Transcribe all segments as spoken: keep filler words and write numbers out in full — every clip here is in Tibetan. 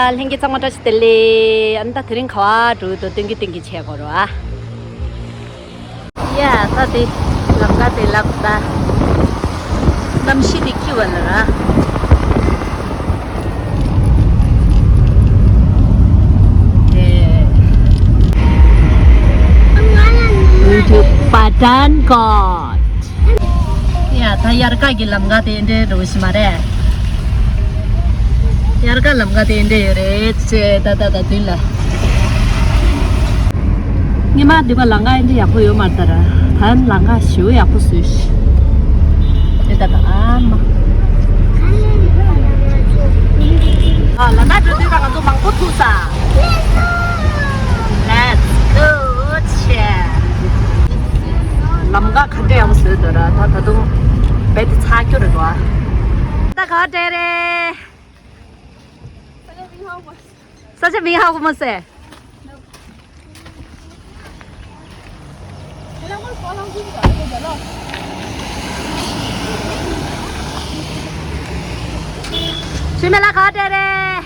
ལྷན་རྒྱས་ཚང་མ་བཀྲ་ཤིས་བདེ་ལེགས། ཨ་ནི་ད་དེ་རིང་ག་བ་འགྲོ་གི་འདུག་སྟོན་གྱི་སྟོན་གྱི་བྱེད་དགོས་རེད་བ། ཡ་ད་དེ་ལམ་ཁ་དེ་ལབ་ད། གནམ་གཤིས་དེ་སྐྱིད་པ་ལ་ར། དེ། Going to Pathankot. ཡ་ད་དབྱར་ཁ་གི་ལམ་ཁ་དེ་འདྲའི་འགྲོ་བཞིན་མ་རེད། དབྱར་ཁ་ལམ་ཁ་དེ་འདྲ་ཡོད་རེད་ཅེས་ད་ད་ད་དུས་ལ། ངས་མ་འདི་པ་ལམ་ཁ་འདི་ཡག་པོ་ཡོད་མ་རེད་ད་ར། ད་ལམ་ཁ་ཞེ་པོ་ཡག་པོ་བཟོས་ཤིག་དེ་ད་ད་ཨ་མ། ཨ་ལམ་ཁ་འགྲོ་དུས་ད་ང་ཚོ་མང་པོ་ཐུག་ས། Let's go. ལམ་ཁ་ག་འདྲ་ཡག་པོ་བཟོས་འདུག་ར། ད་ད་དུང་རྦད་དེ་ཚ་རྒྱུ་རེད་འདུག་ཨ། ད་ག་འདྲ་རེད། ས་ཆ་མིང་ཧ་གོ་མ་སོང་། ཆུ་མེ་ལ་ག་འདྲ་རེད།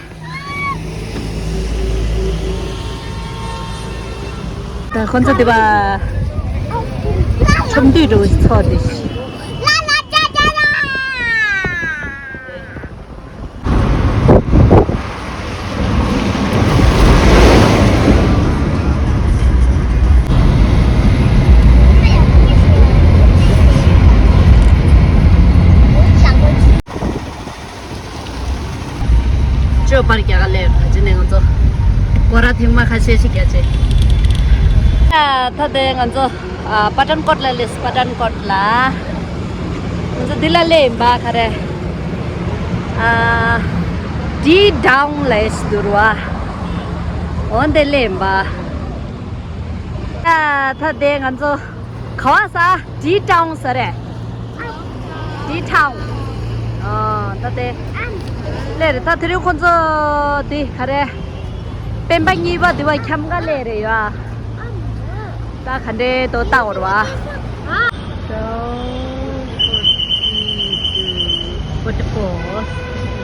ད་ཁོང་ཚོ་དེ་བ་ཆོམ་དུས་འགྲོ་ཚོགས་དེ། ཅོ་པར་རྒྱག་ག་སླེབས། ད་ཅི་ནས་ང་ཚོ་སྐོར་ར་ཐེངས་མ་ཁ་ཤས་ཤིག་རྒྱག་ཅེས། ད་ད་ལྟ་ང་ཚོ་ཨ་པ་ཏན་ཀོཊ་ལ་སླེབས། པ་ཏན་ཀོཊ་ལ། ང་ཚོ་འདི་ལ་སླེབས་ཡིན་པ། ག་རེ། ཨ་ཏི་ཊའུན་ལ་ཡེ་སི་འདུག་ར་བ། འོ་འདི་སླེབས་ཡིན་པ། ད་ད་ལྟ་ང་ཚོ་ག་བ་ས། ཏི་ཊའུན་ས་རེད། ཏི་ཊའུན། ཨ་ད་དེ་ལས་རེད། ད་དེ་རིང་ཁོང་ཚོ་དེ་ག་རེ། སྤེན་པ་གཉིས་པ་དེ་བ་འཁྱམ་ག་ལས་རེད་ཡ། ད་ག་འདྲའི་དོ་ལྟ་བར་བ། So, forty-two, forty-four,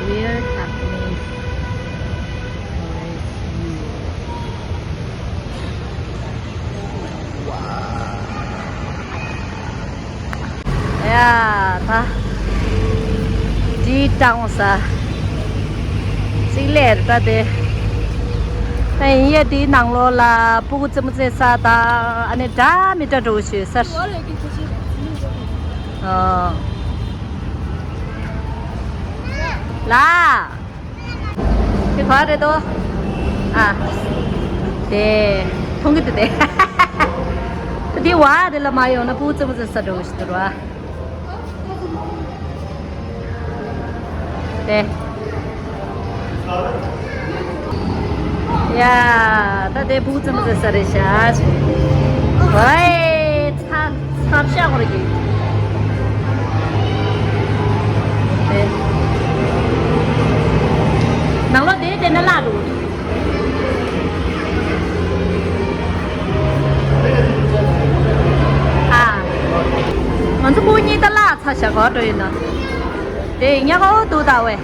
we're happening. ཡ་ད། ཏི་ཊའུན་ས། གཅིག་ལས་ད་དེ། ད་ཡིན་ཡ་དེའི་ནང་ལོགས་ལ་སྤུ་གུ་རྩེད་མོ་རྩེ་ས་དང་ཨ་ནི་འདྲ་མི་འདྲ་འགྲོ་ཞུས་ས། ཨོ། ལ། དེ་ག་རེད་དོ། ཨ། དེ། མཐོང་གི་འདུག་དེ། དེ་བ་དེ་ལ་མ་ཡོང་ན་སྤུ་གུ་རྩེད་མོ་རྩེ་ས་འགྲོ་གི་ཞིག་འདུག་ར། དེ། ཡ། ད་དེ་སྤུ་གུ་རྩེད་མོ་རྩེ་ས་རེད་ཤག་ཝེ། ཚ་ཚ་ཤ་བོར་གི། དེ། ནང་ལོགས་དེ་དེ་ནས་བརླག་འདུག་ཨ། ང་ཚོ་སྤུ་གུ་གཉིས་ད་བརླག་ཚར་ཤག་ག་པར་འགྲོ་ཡིན་ན། དེ་ཉག་ག་འོ་འདུག་ད་ཝེ།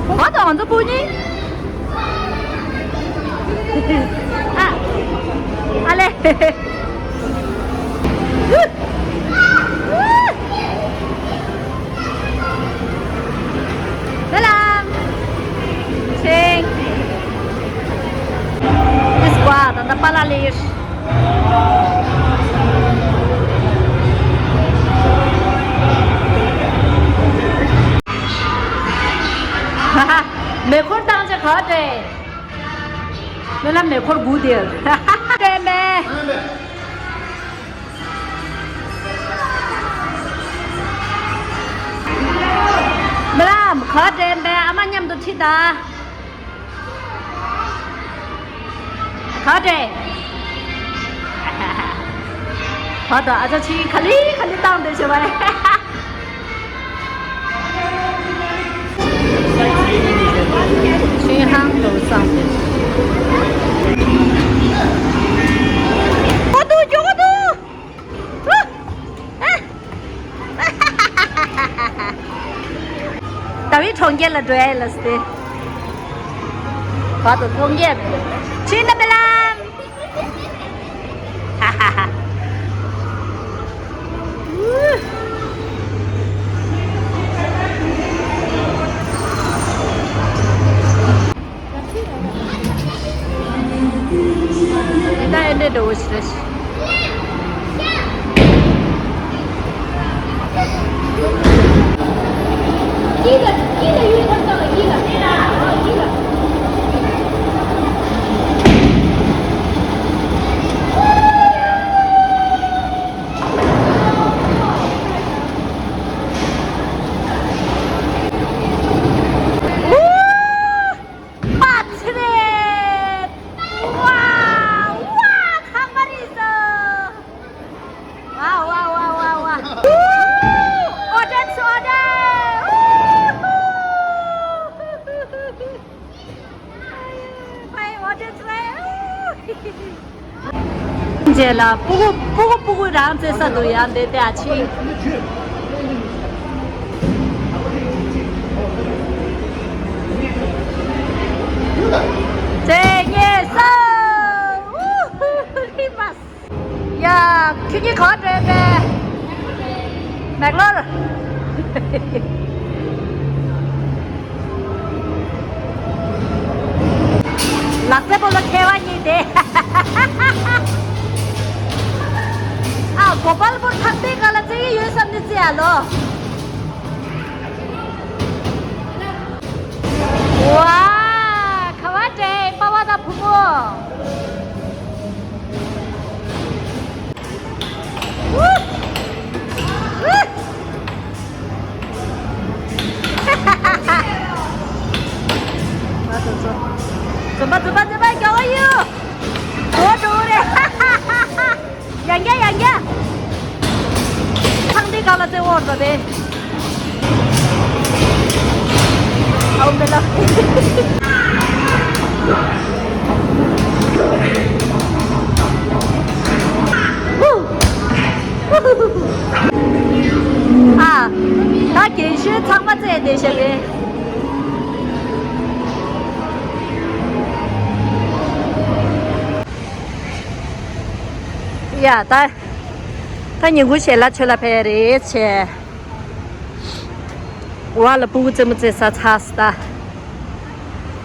ག་པར་འདུག་ང་ཚོ་སྤུ་གུ་གཉིས། ཨ། ཨ་ལེ། Salam. Sing. This one, the Bangladesh. མེ་འཁོར་བཏང་ཆ་ག་འདྲ། སྨོན་ལམ་མེ་འཁོར་དགུ་དེར། སྨོན་ལམ་མེ། སྨོན་ལམ་ག་འདྲ་མེ། ཨ་མ་མཉམ་དུ་ཁྲིད་ད། ག་འདྲ། བ་དང་ཨ་ཅག་ཆི་ག་ལི་ག་ལི་བཏང་འདོད་བྱེད་པ་རེད། ཆོས་ཧང་དུ་བསམ་སྟེ། མགྱོགས་པོ་འདུག་མགྱོགས་པོ་འདུག་ཨ། ཨ། རྒྱ་ལ་འགྲོ་ཡ་ལ་སྟེ། བར་དུ་མཐོང་རྒྱ་མེད། ཕྱིན་ན་མི་ལམ། ཧ་ཧ་ཧ། ད་ཨེ་འདྲས་འགྲོ་བོ་ཞིག་རེད། པ་ཚེ་རེད། ཝ་ཝ་ཁང་པ་རེད་ཟེར། ཝ་ཝ་ཝ་ཝ་ཝ། ཨོ་ཌེན་སི་ཨོ་ཌར། ཕའི་ཨོ་ཌེན་སི་རེད། རྗེས་ལ་སྤུ་གུ་སྤུ་གུ་སྤུ་གུ་རང་རྩེ་ས་འདུག་ཡང་འདི་ལྟ་ཕྱིན། རྩེ་ཉེ་ས། ཨུ་ཧུ་ཧུ་རི་མ། ཡ། ཁྱོད་ཀྱིས་ག་པར་འགྲོ་ཡོད་པས། མེག་ལོར། ལག་རྩེད་སྤོ་ལོ་ཁྱེར་བ་གཉིས་ཏེ། ཨ། གོ་པལ་པུར་ཐང་སྟེང་སྒང་ལ་རྩེ་གི་ཡོད་བསམ་ནས་རྩེ་ཡ་ལོ། ཝ། ག་པར་འགྲོ་ཡོད་པ་པ་དང་བུ་མོ། འཛོམས་པ་འཛོམས་པ་འཛོམས་པ་རྒྱག་གི་ཡོད། འགྲོ་འགྲོ་རེད། ཡང་བསྐྱར་ཡང་བསྐྱར། ཐང་འདི་སྒང་ལ་རྩེ་འོར་འགྲོ་རེད། ཨའོ་མེ་ལ། ཨ། ད་རྒན་གཞོན་ཚང་མ་རྩེ་བསྡད་ཤག་རེད། ཡ་ད། ད་ཉིན་གུང་ཞལ་ལག་མཆོད་ལ་ཕེབས་རེད་བྱས། ཝ་ལ་སྤུ་གུ་རྩེད་མོ་རྩེ་ས་ཚར་སོང་ད།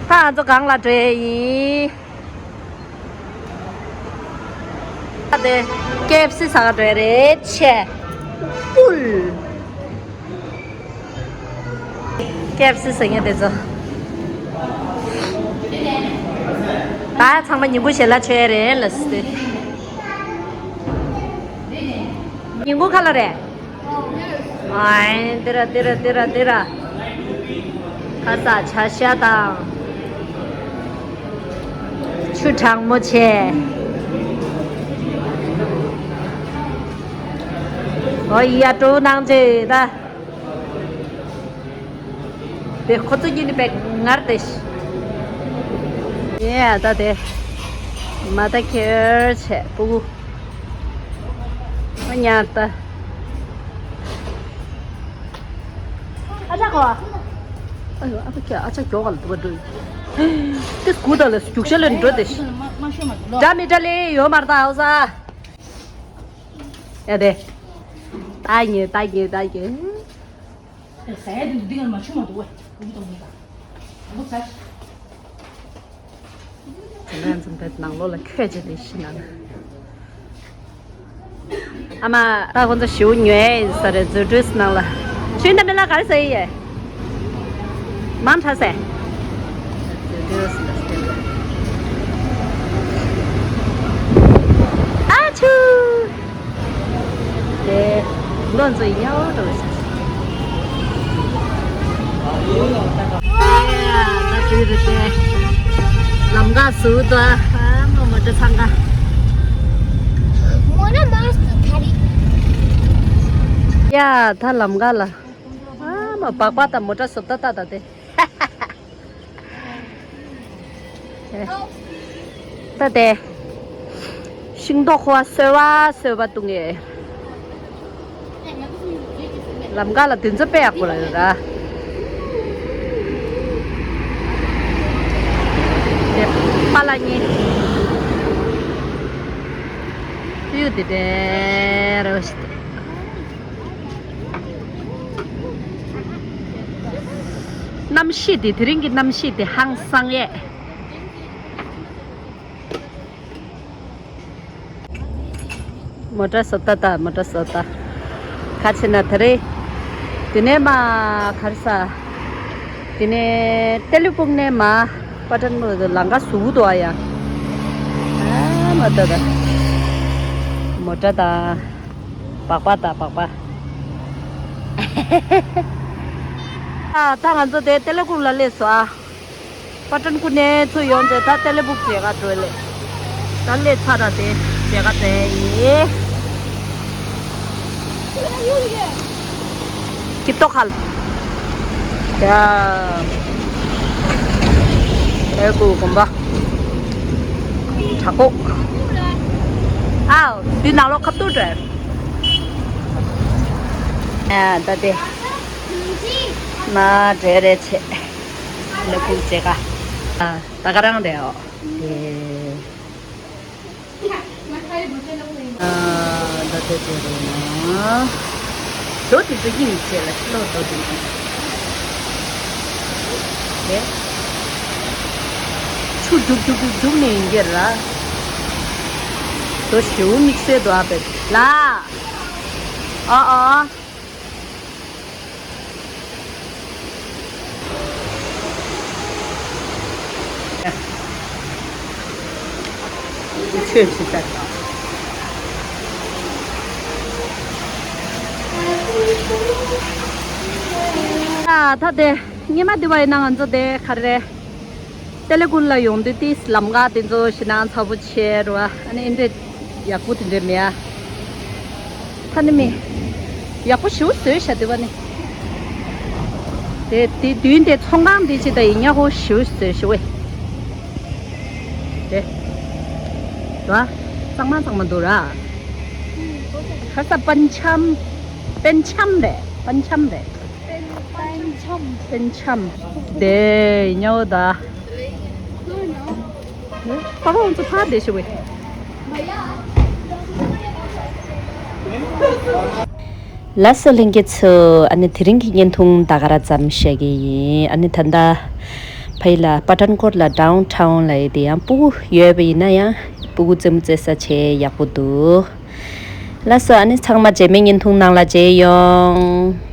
ད་ང་ཚོ་སྒང་ལ་འགྲོ་ཡ་ཡིན། ད་དེ་ཀེ་ཨེཕ་སི་ཟ་ག་འགྲོ་ཡ་རེད་བྱས། ཨུལ། ཀེ་ཨེཕ་སི་ཟེར་མཁན་དེ་ཚོ། ད་ཚང་མ་ཉིན་གུང་ཞལ་ལག་མཆོད་ཡ་རེད་ལ་སི་ཏེ། ཉིན་གུང་ག་ལ་རེད། ཨའི་འདི་ར་འདི་ར་འདི་ར་འདི་ར། ཁ་ས་བྱ་ཤ་དང་། ཆུ་གྲང་མོ་བྱས། ཨོ་ཡ་སྤྲོ་གནང་བྱས་ད། དེ་ཁོ་ཚོ་གཉིས་ནི་པའི་ངར་དེ་ཤི། ཡེ་ད་དེ། མ་ད་ཁེར་བྱས་སྤུ་གུ། ཨ་ཉར་ད། ཨ་ཅག་གོ། ཨ་ཡོ་ཨ་ཕ་ཁྱེད་ཨ་ཅག་མགྱོགས་ག་ལ་འདུག་ག་འགྲོ་ཡི། དེ་སྒུག་ད་ལ་རྒྱུག་ཤར་ལ་འགྲོ་དེ་ཤི། འདྲ་མི་འདྲ་ལེ་ཡོད་མ་རེད་ད་ཨོ་ས། ཡ་དེ། ད་ཉེ་ད་ཉེ་ད་ཉེ། ཟ་ཡ་དེ་འདི་ག་མ་ཆུ་མ་འདུག་བས། འདུག་ཟ། ང་ཚོ་འདི་ནང་ལོགས་ལ་ཁད་ཅིག་ལས་ཤི་ན། ཨ་མ་ད་ཁོང་ཚོ་ཞིའུ་ཉོས་ཡིན་ས་རེད། མཛོད་བྲིས་ནང་ལ་ཤུན་ད་མི་ལ་ག་རེ་ཟ་ཡི་ཡས། མང་དྲགས་སེ། ཨ་ཆུ། དེ་ལོ་ཚོ་ཡག་པོ་འགྲོ་ཤག་ལམ་ཁ་ཟུར་དུ་ཨ་མོ་མོ་ཊ་འཚང་ཁ། ཡ་ད་ལམ་ཁ་ལ་ཨ་མོ་སྦག་སྦག་དང་མོ་ཊ་བཟོ་ལྟ་ལྟ་ད་དེ། ད་དེ། ཤིང་ཏོག་ཁོ་བ་སོལ་བ་སོལ་བ་བཏུང་ངེ། ལམ་ཁ་ལ་དེ་ཚོ་དཔེ་ཡག་པོ་རེད་ར། ལ་ཉེ། གཡུ་དེ་དེ་རོ་ཞིག་གནམ་གཤིས་དེ་དེ་རིང་གི་གནམ་གཤིས་དེ་ཧང་སང་ཡས། མོ་ཊ་བཟོ་ལྟ་ད། མོ་ཊ་བཟོ་ལྟ། ཁ་ཆེ་ན་དེ་རེད། དེ་ནས་མ་ག་རེ་ཟ། དེ་ནས་ཏེ་ལི་སྦུག་ནས་མ་པ་ཊན་མོ་ལང་ཀ་ཟུག་འདུག་ཨ་ཡ། ཨ་མ་ད་ད། མོ་ཊ་ད། སྦག་སྦག་ད་སྦག་སྦག་ཨ་ད་ང་ཚོ་དེ་ཏེ་ལི་སྦུག་ལ་སླེབས་སོང་ཨ། པ་ཊན་ཀུ་ནས་ཚུར་ཡོང་ཚེ་ད་ཏེ་ལི་སྦུག་མཇལ་ག་འགྲོ་ལེ། ད་སླེབས་ཚར་ད་དེ་མཇལ་ག་འགྲོ་ཡིན། ཀི་ཏོ་ཁལ། ཡ། ཨེ་ཀུ་གོམ་པ། དྲག་པོ། ཨའོ་འདི་ནང་ལོགས་ཁ་ཐུག་འགྲོ། ཨ་ད་དེ། མ་འདྲེ་རེ་ཆེ། ལ་ཁུག་ཅེ་ག་ད་ག་རང་རེད་ཨོ། ཨ་ད་ལྟ་དེ་རེད་ན། རྡོ་དེ་ཚོ་ཡིན་ཆེ་ལ་ལོ་རྡོ་དེ་ཚོ། དེ། ཆུ་རྒྱུག་རྒྱུག་རྒྱུག་རྒྱུག་ནས་ཡིན་གྱི་ར། རྡོ་ཞེའུ་དམིགས་བསལ་དུ་ཨ་བེད་ལ། ཨ་ཨ། ཆོས་ཆོས་ལྟར་དང་། ཨ་ད་དེ་ཉི་མ་འདི་བ་ཡིན་ན་ང་ཚོ་དེ་ག་རེ་རེད། ཏེ་ལེ་ཀུན་ལ་ཡོང་དུས་ཏིས་ལམ་ཁ་དེ་ཚོ་ཞེ་ན་ཚ་པོ་ཆེ་རུ་བ་ཨ་ནི་ཨེ་འདྲེ་ཡག་པོ་དེ་འདྲེ་མེད་ཨ། ད་ནི་མི་ཡག་པོ་ཞེ་པོ་བཟོས་ཤག་དེ་བ་ནི། དེ་དེ་མདུན་དེ་ཚོང་ཁང་དེ་ཅི་ད་ཡིན་ཉག་ཧོ་ཞེ་པོ་བཟོས་ཞེ་པོ། དེ་བ་གཙང་མ་གཙང་མ་འདུག་ར། ཁ་ས་པན་ཆམ། པན་ཆམ་རེད། པན་ཆམ་རེད། པན་ཆམ། པན་ཆམ། དེ་ཡིན་ཉག་ཧོ་ད། ལགས་སོ་ལྷན་རྒྱས་ཚོ། ཨ་ནི་དེ་རིང་གི་བརྙན་ཐུང་ད་ག་ར་ཙམ་བཤད་ཀྱི་ཡིན། ཨ་ནི་ད་ལྟ་ཕ་ཡི་ལ་པ་ཏན་ཀོཊ་ལ་ཌའུན་ཊའུན་ལ་ཡི་དེ་ཡང་སྤུ་གུ་ཡོད་པ་ཡིན་ན་ཡང་སྤུ་གུ་རྩེད་མོ་རྩེ་ས་བྱས་ཡག་པོ་འདུག་ལགས་སོ། ཨ་ནི་ཚང་མ་རྗེས་མའི་བརྙན་ཐུང་ནང་ལ་མཇལ་ཡོང་།